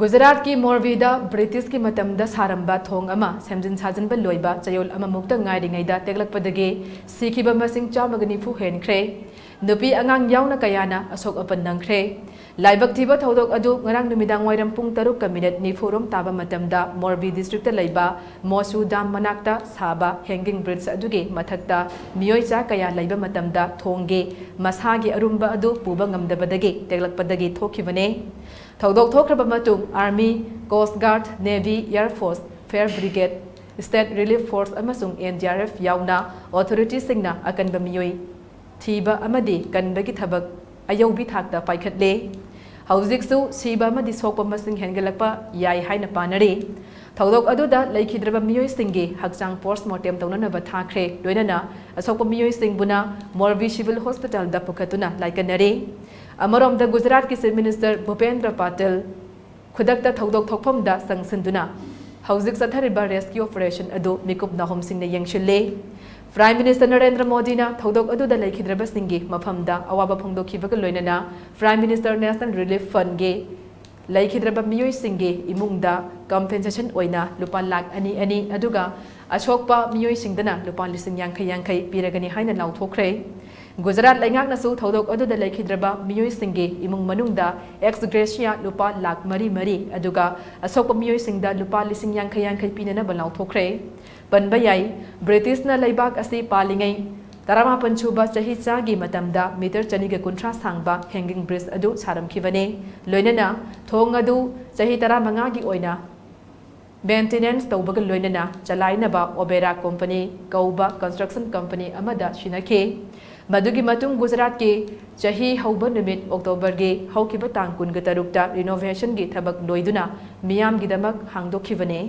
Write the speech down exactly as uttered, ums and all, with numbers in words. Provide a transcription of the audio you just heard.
ꯒꯨꯖꯔꯥꯠꯀꯤ ꯃꯣꯔꯕꯤꯗ ꯕ꯭ꯔꯤꯇꯤꯁꯀꯤ ꯃꯇꯝꯗ ꯁꯥꯔꯝꯕ ꯊꯣꯡ ꯑꯃ ꯁꯦꯝꯖꯤꯟ ꯁꯥꯖꯤꯟꯕ ꯂꯣꯏꯕ ꯆꯌꯣꯜ ꯑꯃꯃꯨꯛꯇ ꯉꯥꯏꯔꯤꯉꯩꯗ ꯇꯦꯛꯂꯛꯄꯗꯒꯤ ꯁꯤꯈꯤꯕ ꯃꯁꯤꯡ ꯆꯥꯝꯃꯒ ꯅꯤꯐꯨ ꯍꯦꯟꯈ꯭ꯔꯦ꯫ ꯅꯨꯄꯤ ꯑꯉꯥꯡ ꯌꯥꯎꯅ ꯀꯌꯥꯅ ꯑꯁꯣꯛ ꯑꯄꯟ ꯅꯪꯈ꯭ꯔꯦ꯫ ꯂꯥꯏꯕꯛ ꯊꯤꯕ ꯊꯧꯗꯣꯛ ꯑꯗꯨ ꯉꯔꯥꯡ ꯅꯨꯃꯤꯗꯥꯡ ꯋꯥꯏꯔꯝ ꯄꯨꯡ ꯇꯔꯨꯛꯀ ꯃꯤꯅꯤꯠ ꯅꯤꯐꯨ ꯔꯣꯝ ꯇꯥꯕ ꯃꯇꯝꯗ ꯃꯣꯔꯕꯤ ꯗꯤꯁꯇ꯭ꯔꯤꯛꯇ ꯂꯩꯕ ꯃꯣꯁꯨ ꯗꯥꯝ ꯃꯅꯥꯛꯇ ꯁꯥꯕ ꯍꯦꯡꯒꯤꯡ ꯕ꯭ꯔꯤꯖ ꯑꯗꯨꯒꯤ ꯃꯊꯛꯇ ꯃꯤꯑꯣꯏ ꯆꯥ ꯀꯌꯥ ꯂꯩꯕ ꯃꯇꯝꯗ ꯊꯣꯡꯒꯤ ꯃꯁꯥꯒꯤ ꯑꯔꯨꯝꯕ ꯑꯗꯨ ꯄꯨꯕ ꯉꯝꯗꯕꯗꯒꯤ ꯇꯦꯛꯂꯛꯄꯗꯒꯤ ꯊꯣꯛꯈꯤꯕꯅꯦ꯫ ꯊꯧꯗꯣꯛ ꯊꯣꯛꯈ꯭ꯔꯕ ꯃꯇꯨꯡ Army, Coast Guard, Navy, Air Force, Fire Brigade, State Relief Force ꯑꯃꯁꯨꯡ N D R F ꯌꯥꯎꯅ ꯑꯣꯊꯣꯔꯤꯇꯤꯁꯤꯡꯅ ꯑꯀꯟꯕ ꯃꯤꯑꯣꯏ ꯊꯤꯕ ꯑꯃꯗꯤ ꯀꯟꯕꯒꯤ ꯊꯕꯛ ꯑꯌꯧꯕꯤ ꯊꯥꯛꯇ ꯄꯥꯏꯈꯠꯂꯦ꯫ ꯍꯧꯖꯤꯛꯁꯨ ꯁꯤꯕ ꯑꯃꯗꯤ ꯁꯣꯛꯄ ꯃꯁꯤꯡ ꯍꯦꯟꯒꯠꯂꯛꯄ ꯌꯥꯏ ꯍꯥꯏꯅ ꯄꯥꯅꯔꯤ꯫ ꯊꯧꯗꯣꯛ ꯑꯗꯨꯗ ꯂꯩꯈꯤꯗ꯭ꯔꯕ ꯃꯤꯑꯣꯏꯁꯤꯡꯒꯤ ꯍꯛꯆꯥꯡ ꯄꯣꯁꯃꯣꯔꯇꯦꯝ ꯇꯧꯅꯅꯕ ꯊꯥꯈ꯭ꯔꯦ, ꯂꯣꯏꯅꯅ ꯑꯁꯣꯛꯄ ꯃꯤꯑꯣꯏꯁꯤꯡꯕꯨꯅ ꯃꯣꯔꯕꯤ ꯁꯤꯚꯤꯜ ꯍꯣꯁꯄꯤꯇꯥꯜꯗ ꯄꯨꯈꯠꯇꯨꯅ ꯂꯥꯏꯀꯠꯅꯔꯤ꯫ ꯑꯃꯔꯣꯝꯗ ꯒꯨꯖꯔꯥꯠꯀꯤ ꯆꯤꯐ ꯃꯤꯅꯤꯁꯇꯔ ꯚꯨꯄꯦꯟꯗ꯭ꯔ ꯄꯥꯇꯤꯜ ꯈꯨꯗꯛꯇ ꯊꯧꯗꯣꯛ ꯊꯣꯛꯐꯝꯗ ꯆꯪꯁꯤꯟꯗꯨꯅ ꯍꯧꯖꯤꯛ ꯆꯠꯊꯔꯤꯕ ꯔꯦꯁꯀ꯭ꯌꯨ ꯑꯣꯄꯔꯦꯁꯟ ꯑꯗꯨ ꯃꯤꯀꯨꯞ ꯅꯥꯍꯨꯝꯁꯤꯡꯅ ꯌꯦꯡꯁꯤꯜꯂꯤ꯫ ꯄ꯭ꯔꯥꯏꯝ ꯃꯤꯅꯤꯁꯇꯔ ꯅꯔꯦꯟꯗ꯭ꯔ ꯃꯣꯗꯤꯅ ꯊꯧꯗꯣꯛ ꯑꯗꯨꯗ ꯂꯩꯈꯤꯗ꯭ꯔꯕꯁꯤꯡꯒꯤ ꯃꯐꯝꯗ ꯑꯋꯥꯕ ꯐꯣꯡꯗꯣꯛꯈꯤꯕꯒ ꯂꯣꯏꯅꯅ ꯄ꯭ꯔꯥꯏꯝ ꯃꯤꯅꯤꯁꯇꯔ ꯅꯦꯁꯅꯦꯜ ꯔꯤꯂꯤꯐ ꯐꯟꯒꯤ ꯂꯩꯈꯤꯗ꯭ꯔꯕ ꯃꯤꯑꯣꯏꯁꯤꯡꯒꯤ ꯏꯃꯨꯡꯗ ꯀꯝꯄꯦꯟꯁꯦꯁꯟ ꯑꯣꯏꯅ ꯂꯨꯄꯥ ꯂꯥꯈ ꯑꯅꯤ ꯑꯅꯤ ꯑꯗꯨꯒ ꯑꯁꯣꯛꯄ ꯃꯤꯑꯣꯏꯁꯤꯡꯗꯅ ꯂꯨꯄꯥ ꯂꯤꯁꯤꯡ ꯌꯥꯡꯈꯩ ꯌꯥꯡꯈꯩ ꯄꯤꯔꯒꯅꯤ ꯍꯥꯏꯅ ꯂꯥꯎꯊꯣꯛꯈ꯭ꯔꯦ꯫ ꯒꯨꯖꯔꯥꯠ ꯂꯩꯉꯥꯛꯅꯁꯨ ꯊꯧꯗꯣꯛ ꯑꯗꯨꯗ ꯂꯩꯈꯤꯗ꯭ꯔꯕ ꯃꯤꯑꯣꯏꯁꯤꯡꯒꯤ ꯏꯃꯨꯡ ꯃꯅꯨꯡꯗ ꯑꯦꯛꯁ ꯒ꯭ꯔꯦꯁꯤꯌꯥ ꯂꯨꯄꯥ ꯂꯥꯈ ꯃꯔꯤ ꯃꯔꯤ ꯑꯗꯨꯒ ꯑꯁꯣꯛꯄ ꯃꯤꯑꯣꯏꯁꯤꯡꯗ ꯂꯨꯄꯥ ꯂꯤꯁꯤꯡ ꯌꯥꯡꯈꯩ ꯌꯥꯡꯈꯩ ꯄꯤꯅꯅꯕ ꯂꯥꯎꯊꯣꯛꯈ꯭ꯔꯦ꯫ ꯄꯟꯕ ꯌꯥꯏ, ꯕ꯭ꯔꯤꯇꯤꯁꯅ ꯂꯩꯕꯥꯛ ꯑꯁꯤ ꯄꯥꯜꯂꯤꯉꯩ ꯇꯔꯥꯃꯥꯄꯟ ꯁꯨꯕ ꯆꯍꯤꯆꯥꯒꯤ ꯃꯇꯝꯗ ꯃꯤꯇꯔ ꯆꯅꯤꯒ ꯀꯨꯟꯊ꯭ꯔꯥ ꯁꯥꯡꯕ ꯍꯦꯡꯒꯤꯡ ꯕ꯭ꯔꯤꯖ ꯑꯗꯨ ꯁꯥꯔꯝꯈꯤꯕꯅꯤ꯫ ꯂꯣꯏꯅꯅ ꯊꯣꯡ ꯑꯗꯨ ꯆꯍꯤ ꯇꯔꯥꯃꯉꯥꯒꯤ ꯑꯣꯏꯅ ꯃꯦꯟꯇꯦꯅꯦꯟꯁ ꯇꯧꯕꯒ ꯂꯣꯏꯅꯅ ꯆꯂꯥꯏꯅꯕ ꯑꯣꯕꯦꯔꯥ ꯀꯣꯝꯄꯅꯤ ꯀꯧꯕ ꯀꯟꯁꯇ꯭ꯔꯛꯁꯟ ꯀꯝꯄꯅꯤ ꯑꯃꯗ ꯁꯤꯟꯅꯈꯤ꯫ ꯃꯗꯨꯒꯤ ꯃꯇꯨꯡ ꯒꯨꯖꯔꯥꯠꯀꯤ ꯆꯍꯤ ꯍꯧꯕ ꯅꯨꯃꯤꯠ ꯑꯣꯛꯇꯣꯕꯔꯒꯤ ꯍꯧꯈꯤꯕ ꯇꯥꯡ ꯀꯨꯟꯒ ꯇꯔꯨꯛꯇ ꯔꯤꯅꯣꯚꯦꯁꯟꯒꯤ ꯊꯕꯛ ꯂꯣꯏꯗꯨꯅ ꯃꯤꯌꯥꯝꯒꯤꯗꯃꯛ ꯍꯥꯡꯗꯣꯛꯈꯤꯕꯅꯤ꯫